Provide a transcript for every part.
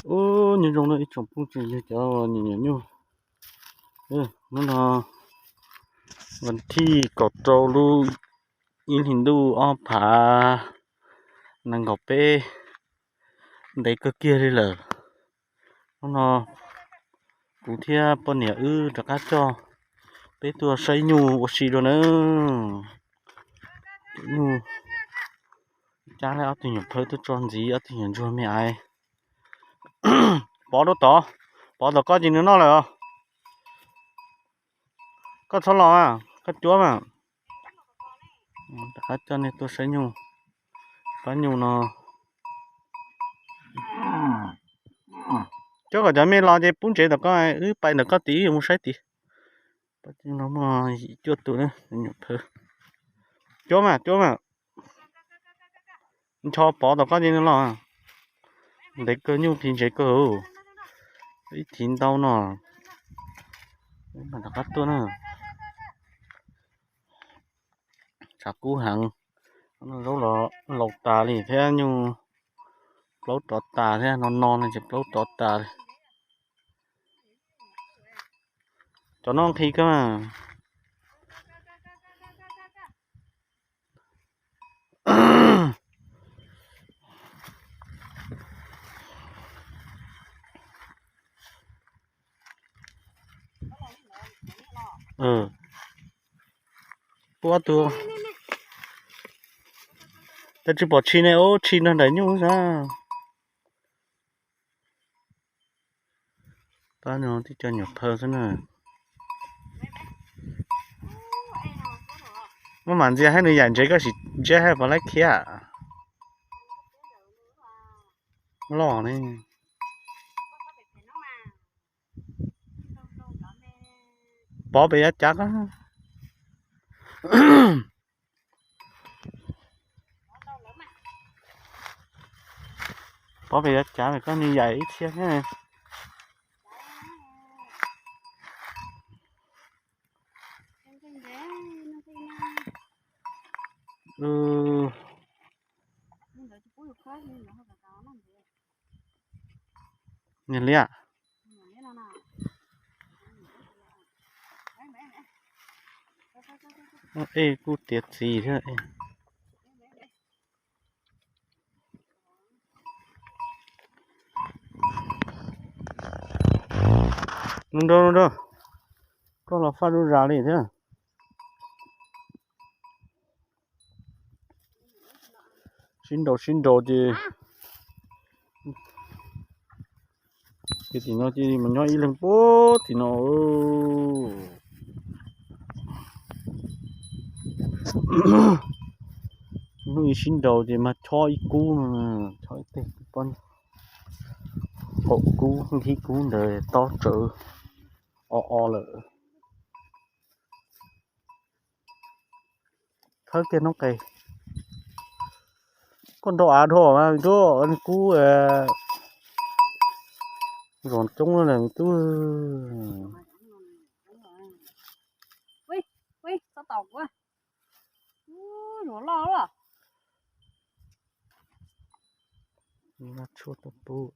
Ub, nyob zoo no ib tsoom phooj ywg cov nyiam nyiam nyuj. Hnub no vas thib kaum rau lub ib hlis ntuj ob phav nees nkaum peb, ntev kawg kiag li lawm. Hnub no kuv thiab poj niam wb rov qab coj peb tuaj saib nyuj ua si dua na. Nyuj cab ob tug nyuam phawj tuaj tso ntxiv ob tug nyuam ntsuag me aiv. Pov rau tod, Pov tom koj ces nws noj lawm os. Koj txhob los, koj cuab mas. Rov qab coj nej tuaj saib nyuj, pab nyuj no. Cuab kom cov me los ces pub ntsev tom koj, wb pais ntawm koj tid, wb yuav mus saib tid. Pab nyuj no muaj yim cuaj tus na, nyuam phawj. Cuab mas, cuab mas. Ncho Pov tom koj ces nws los. Ntev kawg, nyuj qhis ntsev kawg. Ib thiv ntau no. Rov qab tuaj na. Tshav kub heev, zaub los laus tas li thiab, nyuj plaub rov tas thiab, no no no ces plaub rov tas li. Cov no nqhis kawg mas. Pub ob tug, tab tsis pom tshis ne, ub, tshis nrog nraim nyuj xwb. Pab no tib co nyuam phawj xwb na. Muab mam ntxias hab nws yaim ntsev koj sim ntsiab hab puas laib khiab. Loj ne. Pov pem yav cav koj. Pov pem yav cav koj, nws yaim ib txhia thiab. Niag liab. Ej, kuj tiav txiv thiab. Nrau, nrau, koj los faj zuj zas li thiab. Sib nraus sib nraus ces, ces tim no ces mas nyob ib leeg puag tim no. Hnub ib sib nraus ces mas chob ib kub no, chob ib teg, kaum kub, nkhib kub ntawd tob tsawv o o lawm. Khawb kiag noob qes. Koj nrau av dhau mas nrau kub zos coob lawm tub. Tshuaj tuaj pub.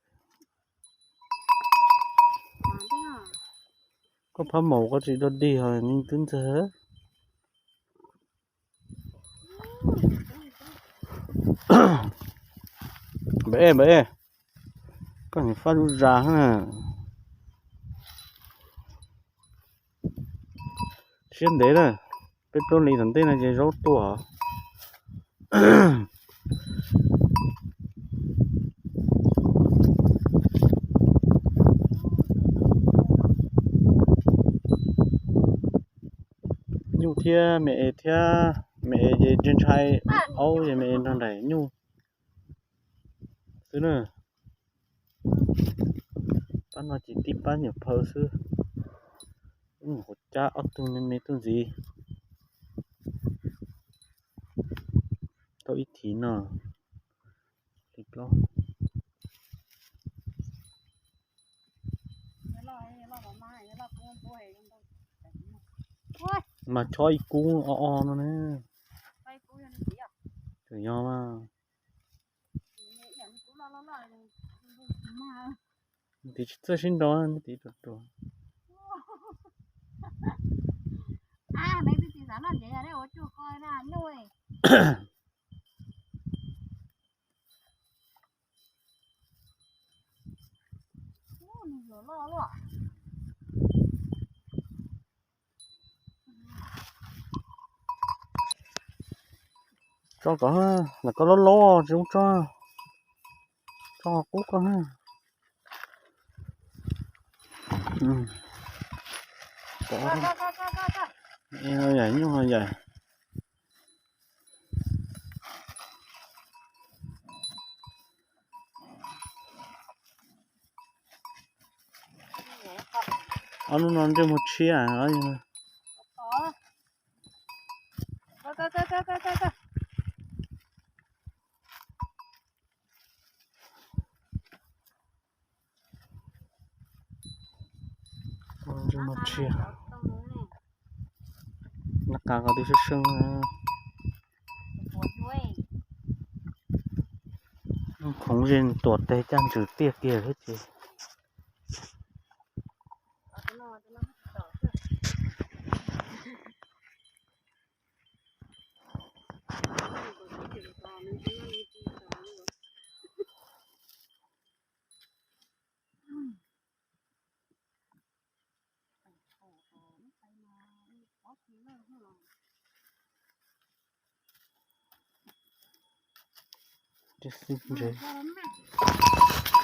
Koj phab maum koj tsis dog dig ho nej twb ntxawg. Npam ej, npam ej, koj nim faj zuj zas na. Siab ntev na, peb plaub hlis tom ntej no ces zaub tuaj. Nyuj thiab me es thiab, me es ces ntshai ntshai aub ces me es nrog nraim nyuj xwb na. Pab no ces tib pab nyuam phawj xwb. Nyuam qhuav cab ob tug me me tuaj ntxiv. Tau ib thiv no. Mas chob ib kub o o no ne. Tseem yog mas. Tiv tsis txawj sib nrau, tiv ruam ruam. Tso kom, lam koj lob lob tsis zoo tso, tso qub koj. Nyuj no yaim, nyuj no yaim. Ob lub no ntsej muag tshiab. Ntsej muag tshiab. Nab qa ko twb sab seej. Khoov ze tuam teg caj ntsws tiaj kiag thiab ces.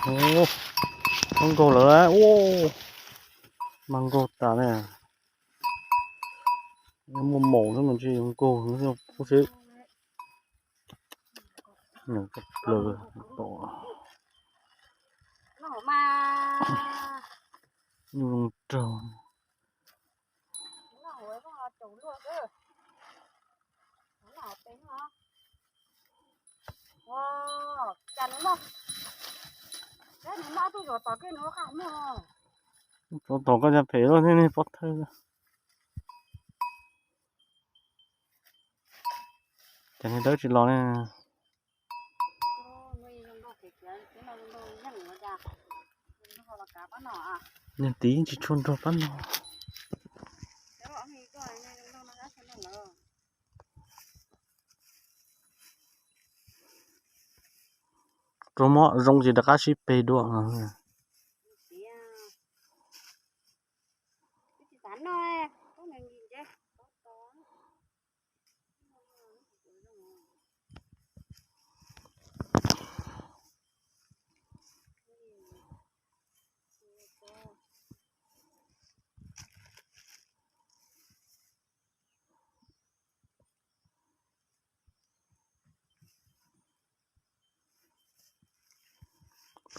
Ub, nkaug lawm. Ub, mas nkaug tas li. Muaj maum xwb mas tsis nkaug, kuj sib plaws tom. Nyuj zoo raug. Tsov tom koj cov phem luaj thiab ne, pob thawj. Cas niag dawb tsis los ne? Niag tid yeej tsis tshua nrog pab no. Rau mob zoo ces rov qab sib peg dua.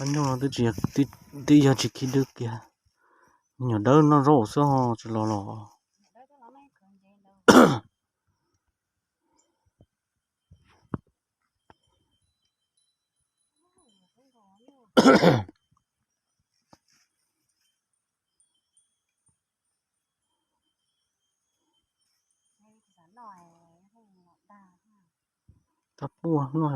Pab nyuj no twb tsis, twb yog tsis khib dwb kiag. Nyuam dawb noj zaub xwb ho tsis los los. Tau puas noj.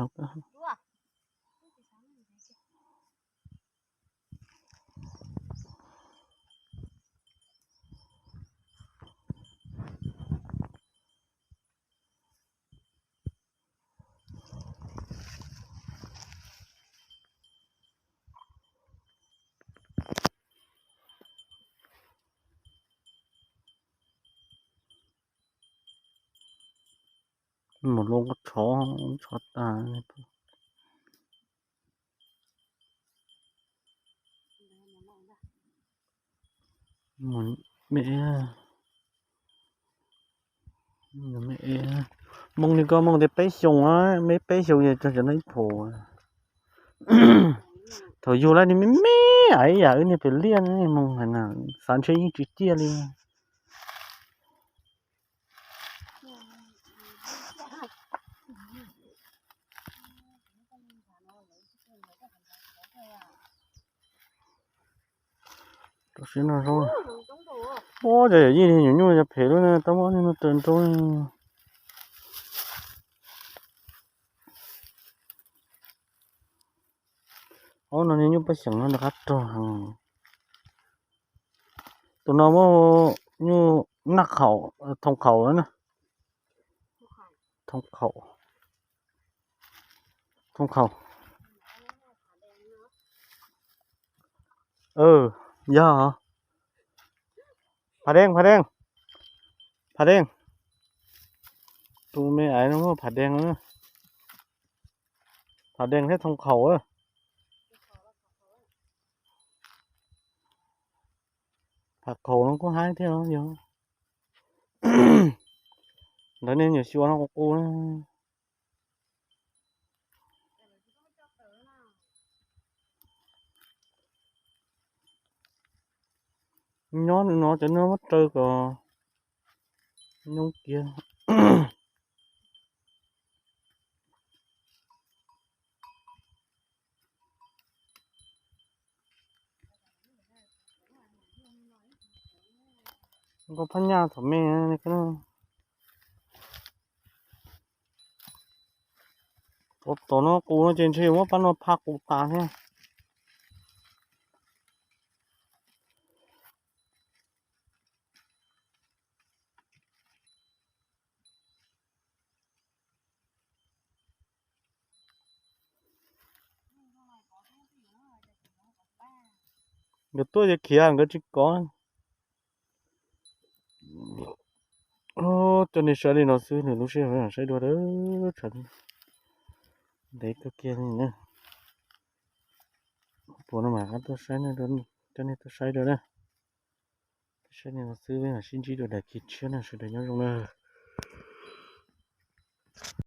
Mus lub koj tshov, tshov tag. Me, me, Hmoob li koj Hmoob tias peb xyoos, me peb xyoos es tso cov no ib phaum. Thaum yug lawm ni me me ais yam wb niag pem liaj Hmoob hais na, xav ntshe yeej tsis ciaj li. Rau siab no zoo. Ua cas yawm yij nyuam nyuj yog phem lub ne, tau muab no taws nrau. Ob no nyuj paj xyeem no nws qab rog heev. Tus no muaj nyuj naj khaum, thoo khaum na. Thoo khaum, thoo khaum. Yog. Phav deej, phav deej, phav deej. Tus me aiv no muaj phav deej, phav deej thiab thoo khaum. Phav khaum no kuj haib thiab yog. Ntawd nej nyuam xyuas no qus qus na. Nyob no cov no muab raws kom nyoo kiag. Nkauj phab nyaj thaum me. Ua tom no qus no ces ntshe muab pab no pha qus tas thiab. Nkawd tuaj ces khiav nkawd tsis kov. Coj nej saib li no xwb, nws lub sij hawm saib dua, tshav ntev kawg kiag li na. Puas no mas tuaj saib, coj nej tuaj saib dua na. Saib li no xwb, sib ntsib dua daim khiv tshiab na, sawv daws nyob zoo na.